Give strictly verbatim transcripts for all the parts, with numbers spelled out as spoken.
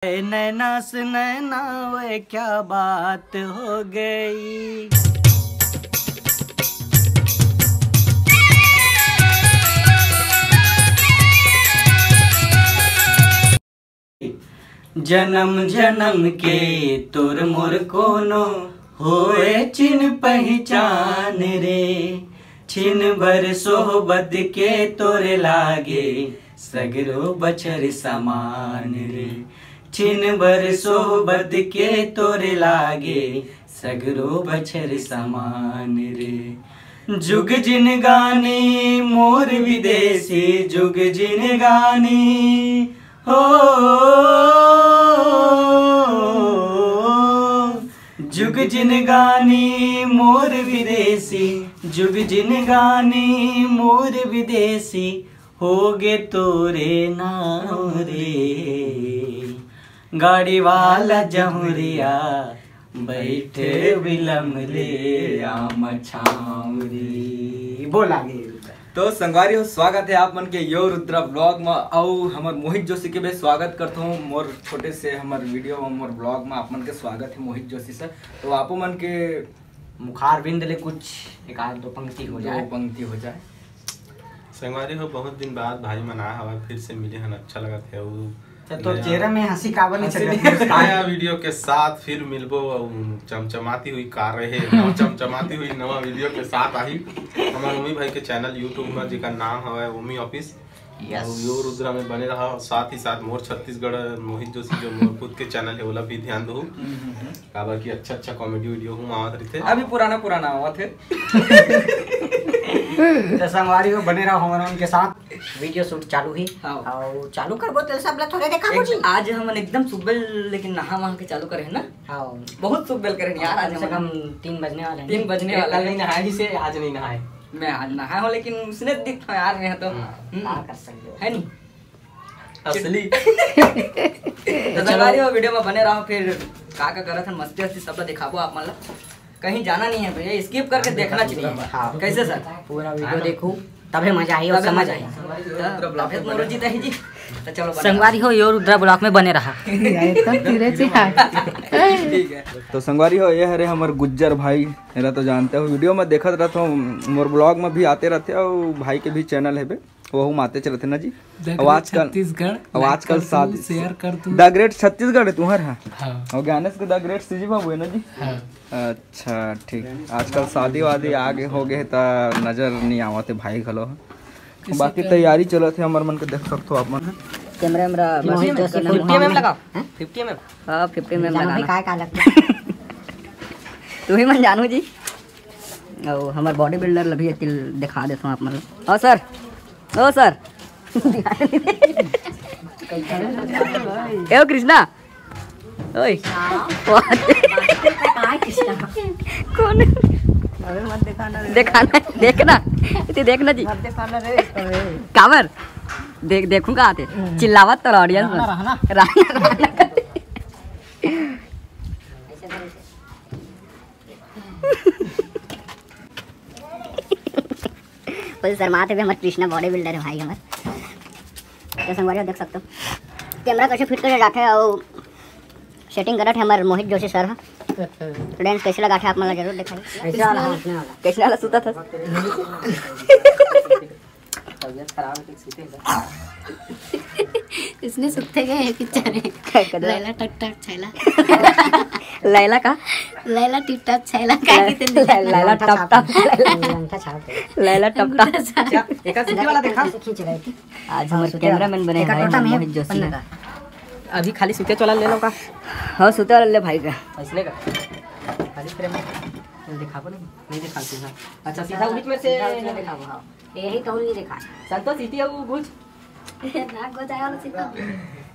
नैना से नैना, वे क्या बात हो गई। जन्म जन्म के तोर मोर कोनो होए चिन पहिचान रे। छिन भर सोहबत के तोरे लागे सगरो बछर समान रे। छिन भर सोहबत के तोरे लागे सगरो बछर समान रे। जुग जिनगानी मोर विदेशी, जुग जिनगानी हो। जुग जिनगानी मोर विदेशी, जुग जिनगानी मोर विदेशी, होगे तोरे नाम रे। गाड़ी वाला जहुरिया, बैठे बिलम रे आम छाँव रे। बोल आगे। तो संगवारी हो, स्वागत है आप मन के यो रुद्रा ब्लॉग में। अउ हमर मोहित जोशी के भी स्वागत करत हूँ मोर छोटे से हमर वीडियो में, मोर ब्लॉग में आप मन के स्वागत है मोहित जोशी सर। तो आपो मन के मुखार बिंद ले कुछ एक आध दो पंक्ति हो दो जाए। पंक्ति हो जाए। संगवारी हो, बहुत दिन बाद भाई मन आए हवय, फिर से मिले हन, अच्छा लगत हे। अउ अच्छा, तो नया चेहरा में हंसी काबर नहीं हंसी चढ़त नहीं। मुस्कान? नया वीडियो के साथ फिर मिलबो, अउ चमचमाती हुई कार रहे, नवा चमचमाती हुई नवा वीडियो के साथ आही हमर ओमी भाई के चैनल YouTube में, जेकर नाम हवय ओमी ऑफिस। यस। अउ यो रुद्रा में बने रहा, और साथ ही साथ मोर छत्तीसगढ़ मोहित जोशी जो मोर खुद के चैनल है, ओला भी ध्यान दो, हम्म, हम्म, हम्म। काबर कि अच्छा अच्छा कॉमेडी वीडियो हूँ आवत रहिथे। अभी पुराना पुराना आवत है। तो संगवारी हो, बने रहो हमर मन के साथ। वीडियो शूट चालू ही। हाँ। और चालू करबो तो सब ला थोड़े देखाबो एक, जी। आज हमन एकदम सुबह लेकिन नहा वहा के चालू करे है ना। हाँ। बहुत सुबह करे यार, आज कम से हमन कम तीन बजने वाले हैं। तीन बजने वाले कल हैं। नहीं नहाए ही से, आज नहीं नहाए। मैं आज नहाए हूँ, लेकिन उसने दिखता यार, मैं तो, हम्म। हम्म। का कर सकते हो? है नहीं? असली। तो संगवारी हो, वीडियो में बने रहो, फिर का का करत हन, मस्ती वस्ती सब ला दिखाबो आप मन ला। कहीं जाना नहीं है भैया, स्किप करके देखना चाहिए। हाँ। कैसे सर? पूरा वीडियो देखो, तबे मजा आई और तबे समझ मजा आई। आई। तबे तो मोरो जीता ही जी। तो चलो बने संगवारी हो, यो रुद्रा ब्लॉग में बने रहा। यार, एकदम धीरे से हाथ। ठीक है। तो संगवारी हो, ये हरे हमर गुज्जर भाई, एला तो जानते हो, वीडियो में देखत रहत हो, मोर ब्लॉग में भी आते रहते हो, भाई के भी चैनल है बे, वहू माते चलते ना जी। The अब Great आजकल, छत्तीसगढ़, अब like आजकल कर तू, शादी, share कर तू। The Great छत्तीसगढ़ है तुम्हार, हाँ? हाँ। और ज्ञानेश के The Great सीजी बाबू है ना जी? हाँ। अच्छा, ठीक। आजकल शादी वादी आगे हो गए त नजर नहीं आवत है भाई घलो। किसी बाकी का तैयारी चलत है हमर मन के, देख सकते हो आप मन। कैमरा वैमरा फिफ्टी में, फिफ्टी में लगा। हैं? फिफ्टी में। हाँ, फिफ्टी में जानो लगा भाई, ना। काय का लगता है? तू ही मन जानू जी। और हमर बॉडी बिल्डर लभी अतिल दिखा देता हूँ आप मन। हाँ सर, ओ सर। ए ओ कृष्णा। ओए। हाँ। What? बात करता है कृष्णा। कौन? अबे मत दिखाना रे। दिखाना, देखना। इतनी देखना जी। मत दिखाना रे, अबे। काबर? देख, देखूंगा आते। हम्म। चिल्लावत तो ऑडियंस में। रहना, रहना। रहना, रहना। बस शर्माते भी हमर कृष्णा बॉडी बिल्डर है भाई हमर। तो संगवारी हो देख सकते हो कैमरा कैसे फिट करे जाते हैं और सेटिंग करत है हमर मोहित जोशी सर हा। तो लेंस कैसे लगाते हैं आप मन ला जरूर दिखाई। कैसे वाला? हंसने वाला। कैसे वाला सुता था? तबीयत खराब है, तो सुते हैं। इसने सुते गए हैं बेचारे। क्या कर रहा? लैला टक टक छैला। लैला का? लैला टिप टॉप छैला का लैला, कितने लैला टप टप। लैला टप टप। अंगूठा छाप। क्या? एक आध सीधी वाला देखा। खींच रहे थे। आज हमर सुते कैमरामैन बने एक हैं टोटा में मोहित जोशी। पन्ना का। अभी खाली सुते वाला ले लो का? हाँ, सुते वाला ले भाई का। इसने का? खाली फ्रेम में। दिखाबो नहीं? नहीं दिखाती, हाँ। अच्छा, सीधा उहिच में से सीधा उहिच में दिखाबो, हाँ। यही तो नहीं देखा। संतोष, इति अउ कुछ? नाक गोचाए वाला सीधा।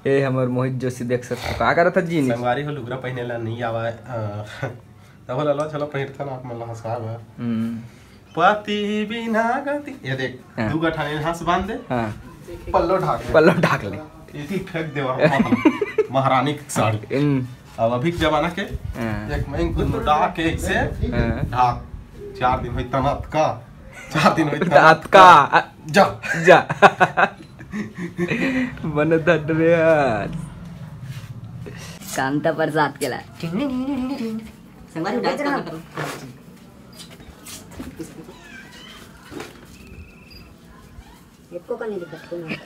ए हमर मोहित जोशी देख सकते हो, का करत है जी नी? संगवारी हो, लुगरा पहिने ला नहीं आवा, अ, तब ललवा चलो पहिरथन आप मन ला हंसा बा। हम्म। पति बिना गति, ये देख, हाँ। दू गठाने हंस बांध दे, हाँ। पल्लो ढाक दे। पल्लो ढाक ले। इति फेंक दे वहाँ महारानी की साड़ी। हम्म। अब अभी के जमाना के हाँ। एक महीन गुदगुदा के इसे हाँ। ढाक। चार दिन होई तनात का, चार दिन होई तनात का। जा। जा। बने धट रे यार। कांता प्रसाद के ला। संगवारी हो, dance करना करो। एको का नहीं दिक्कत, कोई नहीं।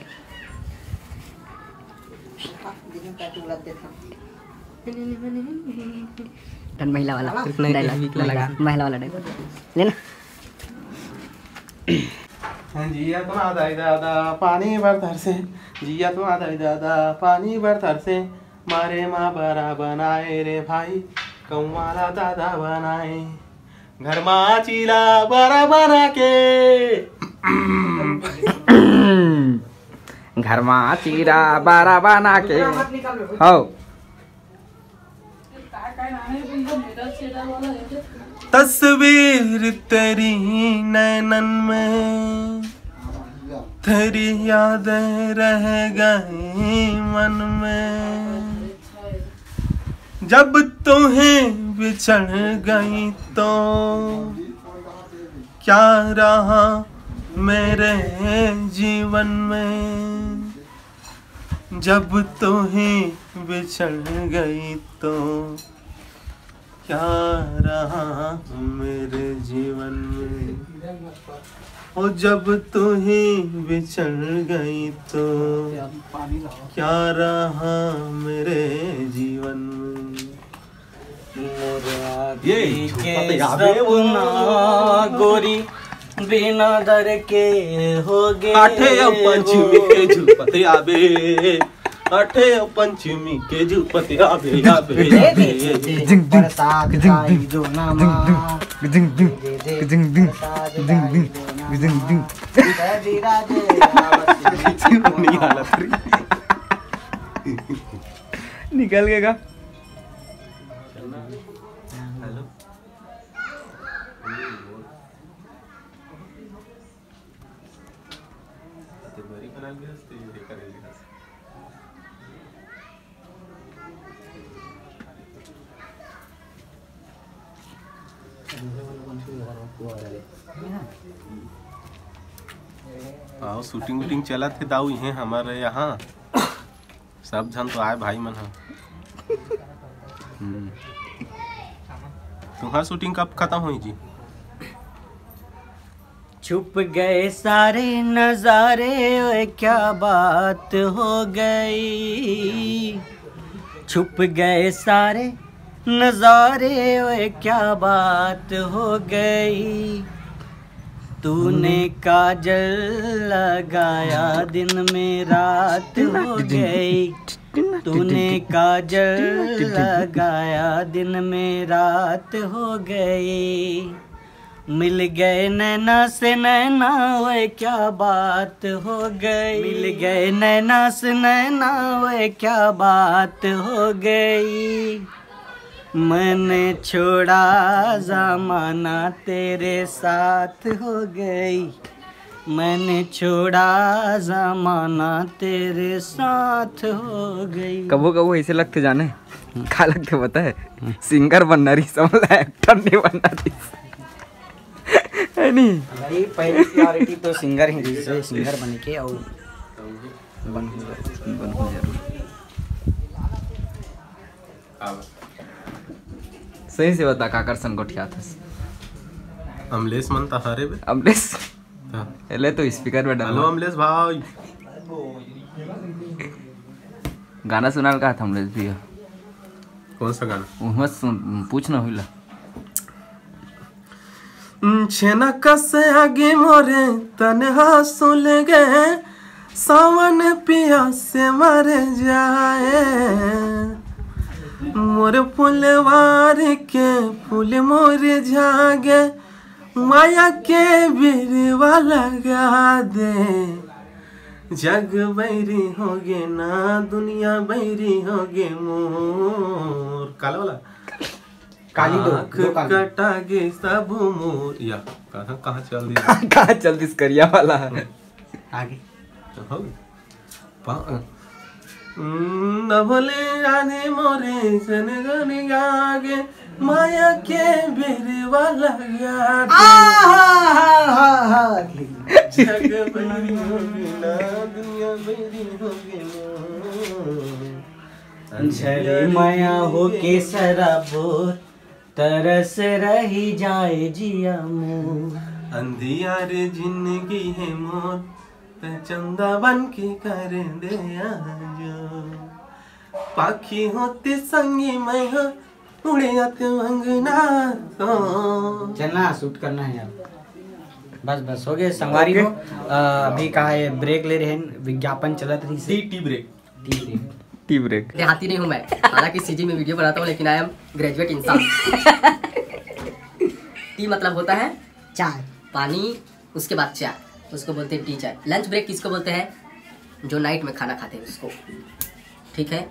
तन महिला वाला। नहीं, dialogue। नहीं, नहीं, नहीं। महिला वाला dialogue। लेना। जिया तो ना दाई दादा पानी बर तरसे, जिया तो ना दाई दादा पानी बर तरसे, मारे मा बरा बनाए रे भाई, कौआ ला दादा बनाए, घर मा चीला बरा बना के। घर मा चीला बरा बना के। हौ। तस्वीर तेरी नैनन में, तेरी यादें रह गई मन में। जब तुम्हें बिछड़ गई तो क्या रहा मेरे जीवन में। जब तुम्हें बिछड़ गई तो क्या रहा मेरे जीवन में। और जब तुम्हें बिछड़ गई तो क्या रहा मेरे जीवन में। ये झूठा तो याद है वो। सपना गोरी बिना दर के हो गए। आठे पंचमी के झूपत आबे, आठे पंचमी के झूपत आबे, आबे, आबे। जिंग, जिंग, बरसात जिंग, आई जिंग, जो ना जिंग, माँ। जिंग, जिंग, दे दे, जिंग, जिंग, बरसात जिंग, आई जिंग, जो ना जिंग, माँ। जिंग। जय धीरा, जय रावत। नहीं हालत रही। निकल गए का? हेलो। आओ, shooting वूटिंग चलत हे दाऊ, इहें हमारे यहाँ। सब झन तो आए भाई मन ह। हम्म। तुम्हार shooting कब खत्म होही जी? छुप गए सारे नजारे, ओए क्या बात हो गई। छुप गए सारे नजारे, ओए क्या बात हो गई। तूने काजल लगाया, दिन में रात हो गई। तूने काजल लगाया, दिन में रात हो गई। मिल गए नैना से नैना, ओए क्या बात हो गई। मिल गए नैना से नैना, ओए क्या बात हो गई। मैंने छोड़ा जमाना, तेरे साथ हो गई। मैंने छोड़ा जमाना, तेरे साथ हो गई। कभू कभू ऐसे लगथे जाने, का लगथे पता है? Singer बनना रहिस, हमला actor नहीं बनना रहिस। है नहीं? भाई, पहली priority तो singer ही रहिस, singer बने के अउ बन, बन जरूर। सही से बता, काकर संग गोठियात हस? अमलेश मन त हरे बे। अमलेश? हाँ। एले तो speaker में डलवा। Hello अमलेश भाई। गाना सुनाल का था अमलेश भैया? कौन सा गाना? उहमा सुन, पूछ ना हुईला। छेना कस आगे मोरे तनहा सुल गए, सावन पिया से मर जाए। मोर फुलवार के फूल मोर झागे, माया के बिरवा लगा दे। जग बैरी होगे ना, दुनिया बैरी होगे मोर। काला वाला? काली दो, आँख दो काली। कटा गे सब मोर। या, कहाँ, कहाँ चल दिस? कहाँ चल दिस करिया वाला? आगे। हो गया। पा-, हम्म, न भले आने मोरे सन गन गागे, माया के बेरवा लगा दे। आ, हा, हा, हा, हा। जग बैरी होगे ना, दुनिया बैरी होगे ना। झरे मया हो के सराबोर, तरस रही जाए जिया मोर। अंधियार जिंदगी है मोर, त चंदा बन के कर दे आजो। पाखी होते संगी मैं हा, उड़े आते अंगना तो। चलना, शूट करना है यार। बस बस हो गए संगवारी हो। अ, अभी कहा है, ब्रेक ले रहे हैं, विज्ञापन चलत रही से। Tea, tea break. Tea break. Tea break. देहाती नहीं हूँ मैं, हालांकि सीजी में वीडियो बनाता हूँ, लेकिन आई एम ग्रेजुएट इंसान। टी मतलब होता है चाय। पानी, उसके बाद चाय, उसको बोलते हैं टी चाय। लंच ब्रेक किसको बोलते हैं? जो नाइट में खाना खाते हैं उसको। ठीक है,